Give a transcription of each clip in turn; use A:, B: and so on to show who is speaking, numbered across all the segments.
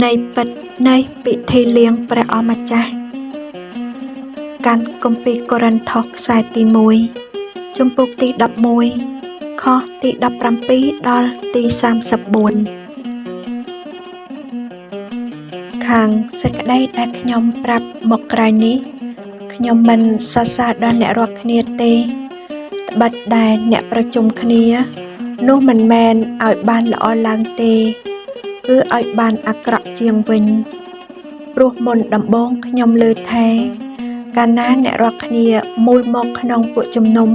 A: នៃពិតនៃពិធីលៀងព្រះអម្ចាស់កាន់គម្ពីរកូរិនថូសខ្សែទី1ជំពូកទី11ខទី17ដល់ទី34ខាងសេចក្តីដែលខ្ញុំប្រាប់មកក្រោយនេះខ្ញុំមិនសរសើរដល់អ្នករាល់គ្នាទេត្បិតដែលអ្នកប្រជុំគ្នានោះមិនមែនឲ្យបានល្អឡើងទេគឺឲ្យបានអាក្រក់ជាងវិញព្រោះមុនដំបូងខ្ញុំលើថាកាលណាអ្នករាល់គ្នាមូលមកក្នុងពួកជំនុំ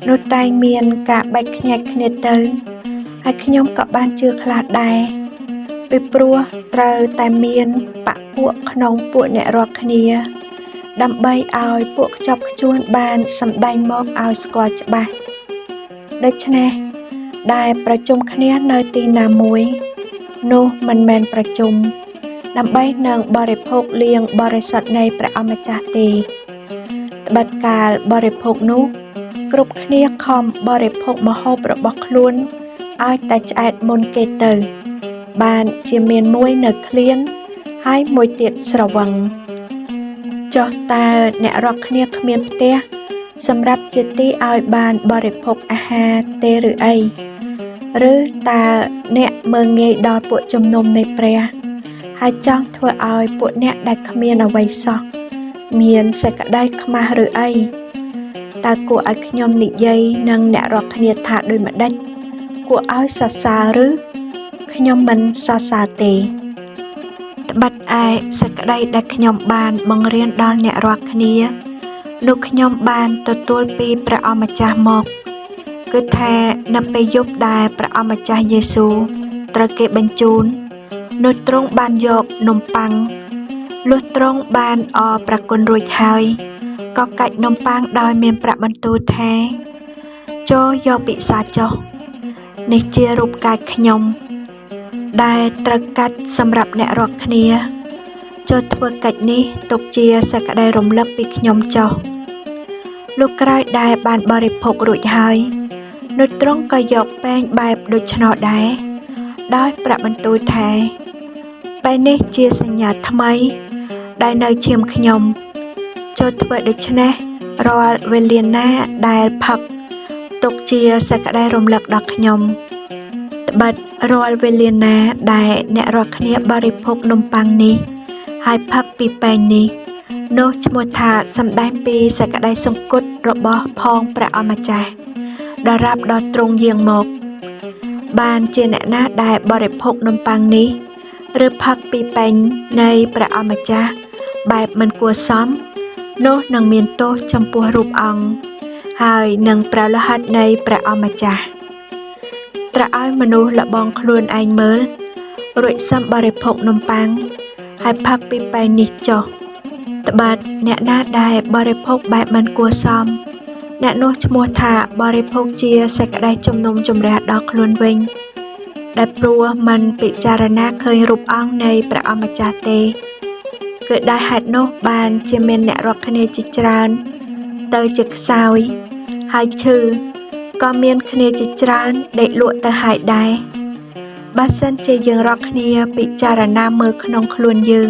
A: នោះតែងមានការបែកខ្ញែកគ្នាទៅហើយខ្ញុំក៏បានជឿខ្លះដែរពីព្រោះត្រូវតែមានបក្សពួកក្នុងពួកអ្នករាល់គ្នាដើម្បីឲ្យពួកខ្ជាប់ខ្ជួនបានសម្ដែងមកឲ្យស្គាល់ច្បាស់ដូច្នេះដែលប្រជុំគ្នានៅទីណាមួយនោះមិនមែនប្រជុំដើម្បីនឹងបរិភោគលៀងបរិសុទ្ធនៃព្រះអម្ចាស់ទេត្បិតកាលបរិភោគនោះគ្រប់គ្នាខំបរិភោគម្ហូបរបស់ខ្លួនឲ្យតែឆ្អែតមុនគេទៅបានជាមានមួយនៅឃ្លានហើយមួយទៀតស្រវឹងចុះតើអ្នករាល់គ្នាគ្មានផ្ទះសម្រាប់ជាទីឲ្យបានបរិភោគអាហារទេឬអីឬតើអ្នកមើលងាយដល់ពួកជំនុំនៃព្រះហើយចង់ធ្វើឲ្យពួកអ្នកដែលគ្មានអ្វីសោះមានសេចក្តីខ្មាស់ឬអីតើគួរឲ្យខ្ញុំនិយាយនឹងអ្នករាល់គ្នាថាដូចម្ដេចគួរឲ្យសរសើរឬខ្ញុំមិនសរសើរទេត្បិតឯសេចក្តីដែលខ្ញុំបានបង្រៀនដល់អ្នករាល់គ្នានោះខ្ញុំបានទទួលពីព្រះអម្ចាស់មកគឺថានៅពេលយប់ដែលព្រះអម្ចាស់យេស៊ូត្រូវគេបញ្ជូននោះទ្រង់បានយកនំប៉័ងលុះទ្រង់បានអរព្រះគុណរួចហើយក៏កាច់នំប៉័ងដោយមានប្រាក់បន្ទូលថាចូលយកពិសាចុះនេះជារូបកាយខ្ញុំដែលត្រូវកាច់សម្រាប់អ្នករាល់គ្នាចូលធ្វើកិច្ចនេះទុកជាសេចក្តីរំលឹកពីខ្ញុំចុះលុះក្រោយដែលបានបរិភោគរួចហើយនោះទ្រង់ក៏យកពែងបែបដូច្នោះដែរដោយប្រាក់បន្ទូលថាពែងនេះជាសញ្ញាថ្មីដែលនៅឈាមខ្ញុំចូលធ្វើដូច្នេះរាល់វេលាណាដែលផឹកទុកជាសេចក្តីរំលឹកដល់ខ្ញុំត្បិតរាល់វេលាណាដែលអ្នករាល់គ្នាបរិភោគនំប៉័ងនេះហើយផឹកពីពែងនេះនោះឈ្មោះថាសម្ដែងពីសេចក្តីសង្កត់របស់ផងព្រះអម្ចាស់ដល់រាប់ដល់ទ្រង់យាងមកបានជាអ្នកណាដែលបរិភោគនំប៉័ងនេះឬផឹកពីពែងនៃព្រះអម្ចាស់បែបមិនគួរសមនោះនឹងមានទោសចំពោះរូបអង្គហើយនឹងព្រះលោហិតនៃព្រះអម្ចាស់ត្រូវឲ្យមនុស្សលបងខ្លួនឯងមើលរួចសឹមបរិភោគនំប៉័ងហើយផឹកពីពែងនេះចុះត្បិតអ្នកណាដែលបរិភោគបែបមិនគួរសមអ្នកនោះឈ្មោះថាបរិភោគជាសេចក្តីជំនុំជម្រះដល់ខ្លួនវិញដែលព្រោះមិនពិចារណាឃើញរូបអង្គនៃព្រះអម្ចាស់ទេគឺដោយហេតុនោះបានជាមានអ្នករាល់គ្នាជាច្រើនទៅជាខ្សោយហើយឈឺក៏មានគ្នាជាច្រើនដេកលក់ទៅហើយដែរបើសិនជាយើងរាល់គ្នាពិចារណាមើលក្នុងខ្លួនយើង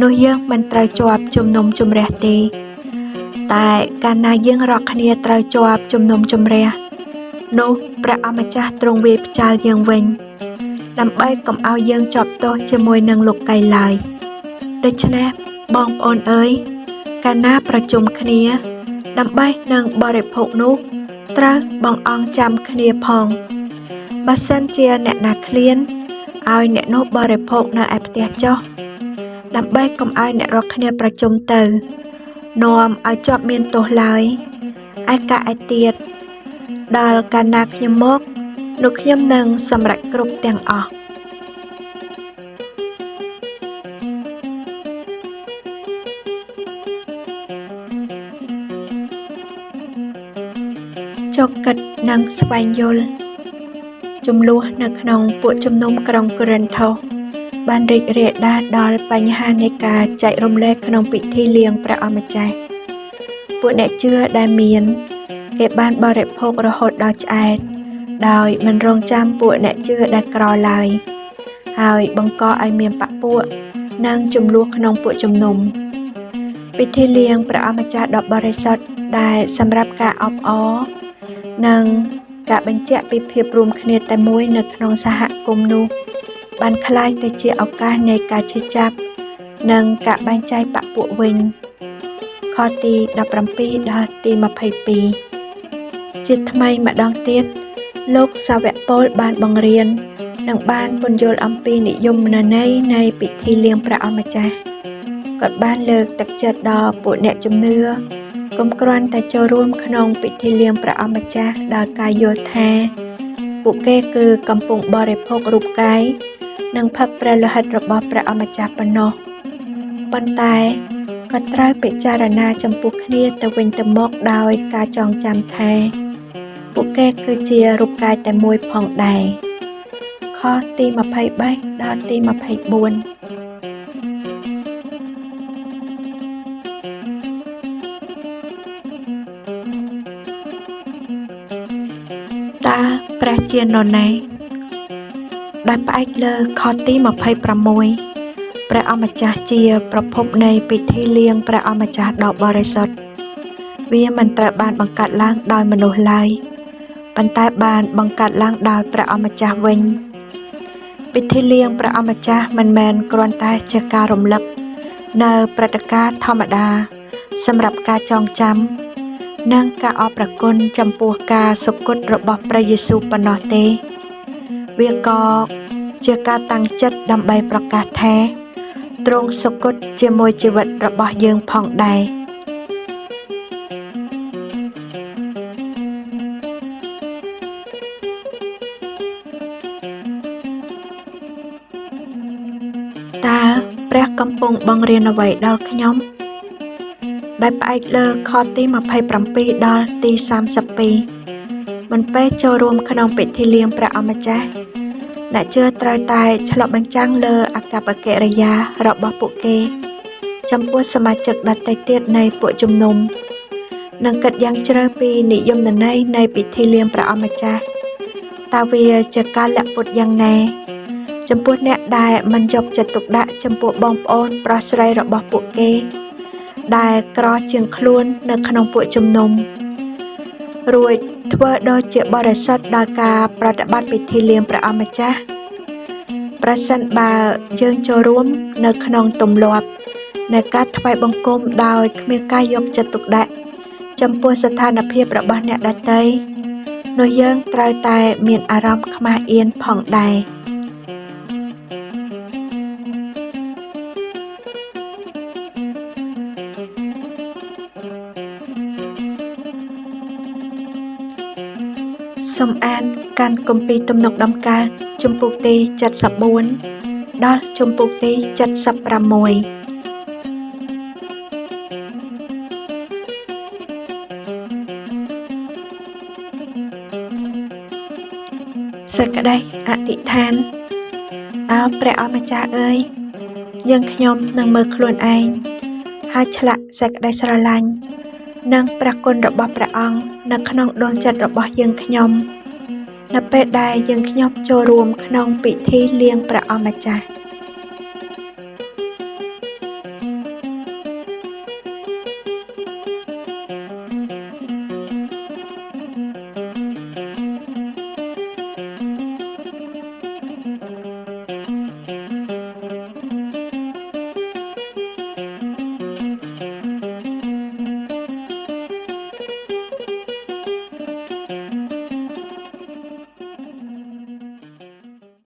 A: នោះយើងមិនត្រូវជាប់ជំនុំជម្រះទេតែកាលណាយើងរាល់គ្នាត្រូវជាប់ជំនុំជម្រះនោះព្រះអម្ចាស់ទ្រង់វាយផ្ចាលយើងវិញដើម្បីកុំឲ្យយើងជាប់ទោសជាមួយនឹងលោកីឡើយដូច្នេះបងប្អូនអើយកាលណាប្រជុំគ្នាដើម្បីនឹងបរិភោគនោះត្រូវបងអង្គចាំគ្នាផងបើសិនជាអ្នកណាឃ្លានឲ្យអ្នកនោះបរិភោគនៅឯផ្ទះចុះដើម្បីកុំឲ្យអ្នករាល់គ្នាប្រជុំទៅនាំឲ្យជាប់មានទោសឡើយឯកាឯទៀតដល់កាលណាខ្ញុំមកនោះខ្ញុំនឹងសម្រេចគ្រប់ទាំងអស់ចុកគិតនិងស្វែងយល់ចំនួននៅក្នុងពួកជំនុំក្រុងកូរិនថូសបានរីករាលដាលដល់បញ្ហានៃការចែករំលែកក្នុងពិធីលៀងព្រះអម្ចាស់ពួកអ្នកជឿដែលមានគេបានបរិភោគរហូតដល់ឆ្អែតដោយមិនរងចាំពួកអ្នកជឿដែលក្រឡើយ ហើយបង្កឲ្យមានបក្ខពួកនិងជម្លោះក្នុងពួកជំនុំពិធីលៀងព្រះអម្ចាស់ដ៏បរិសុទ្ធដែលសម្រាប់ការអបអរនិងការបញ្ជាក់ពីភាពរួមគ្នាតែមួយនៅក្នុងសហគមន៍នោះបានក្លាយទៅជាឱកាសនៃការឈឺចាប់និងការបែងចែកបក្ខពួកវិញខទី17ដល់ទី22ជាថ្មីម្ដងទៀតលោកសាវកប៉ូលបានបង្រៀននិងបានពន្យល់អំពីនិយមន័យនៃពិធីលៀងព្រះអម្ចាស់គាត់បានលើកទឹកចិត្តដល់ពួកអ្នកជំនឿកុំគ្រាន់តែចូលរួមក្នុងពិធីលៀងព្រះអម្ចាស់ដោយការយល់ថាពួកគេគឺកំពុងបរិភោគរូបកាយនិងផឹកព្រះលោហិតរបស់ព្រះអម្ចាស់ប៉ុណ្ណោះប៉ុន្តែក៏ត្រូវពិចារណាចំពោះគ្នាទៅវិញទៅមកដោយការចងចាំថាពួកគេគឺជារូបកាយតែមួយផងដែរខទី23ដល់ទី24តើព្រះជានរណាដែលផ្អែកលើខទី26ព្រះអម្ចាស់ជាប្រភពនៃពិធីលៀងព្រះអម្ចាស់ដ៏បរិសុទ្ធវាមិនត្រូវបានបង្កើតឡើងដោយមនុស្សឡើយប៉ុន្តែបានបង្កើតឡើងដោយព្រះអម្ចាស់វិញពិធីលៀងព្រះអម្ចាស់មិនមែនគ្រាន់តែជាការរំលឹកនៅព្រឹត្តិការណ៍ធម្មតាសម្រាប់ការចងចាំនិងការអរព្រគុណចំពោះការសុគតរបស់ព្រះយេស៊ូវប៉ុណ្ណោះទេវាក៏ជាការតាំងចិត្តដើម្បីប្រកាសថាទ្រង់សុគតជាមួយជីវិតរបស់យើងផងដែរតើព្រះកំពុងបង្រៀនអ្វីដល់ខ្ញុំដែលផ្អែកលើខទី27ដល់ទី32មិនពេលចូលរួមក្នុងពិធីលៀងព្រះអម្ចាស់អ្នកជឿត្រូវតែឆ្លុះបញ្ចាំងលើអាកប្បកិរិយារបស់ពួកគេចំពោះសមាជិកដទៃទៀតនៃពួកជំនុំនិងគិតយ៉ាងជ្រៅពីនិយមន័យនៃពិធីលៀងព្រះអម្ចាស់តើវាជាការលាក់ពុតយ៉ាងណាចំពោះអ្នកដែលមិនយកចិត្តទុកដាក់ចំពោះបងប្អូនប្រុសស្រីរបស់ពួកគេដែលក្រជាងខ្លួននៅក្នុងពួកជំនុំរួចធ្វើដូចជាបរិសុទ្ធដោយការប្រតិបត្តិពិធីលៀងព្រះអម្ចាស់ប្រសិនបើយើងចូលរួមនៅក្នុងទម្លាប់នៃការថ្វាយបង្គំដោយគ្មានការយកចិត្តទុកដាក់ចំពោះស្ថានភាពរបស់អ្នកដទៃនោះយើងត្រូវតែមានអារម្មណ៍ខ្មាស់អៀនផងដែរសូមអានកាន់គម្ពីរទំនុកដំកើងជំពូកទី74ដល់ជំពូកទី76សេចក្តីអធិដ្ឋានអោព្រះអម្ចាស់អើយយើងខ្ញុំនឹងមើលខ្លួនឯងហើយឆ្លាក់សេចក្តីស្រឡាញ់និងព្រះគុណរបស់ព្រះអង្គនៅក្នុងដួងចិត្តរបស់យើងខ្ញុំនៅពេលដែលយើងខ្ញុំចូលរួមក្នុងពិធីលៀងព្រះអម្ចាស់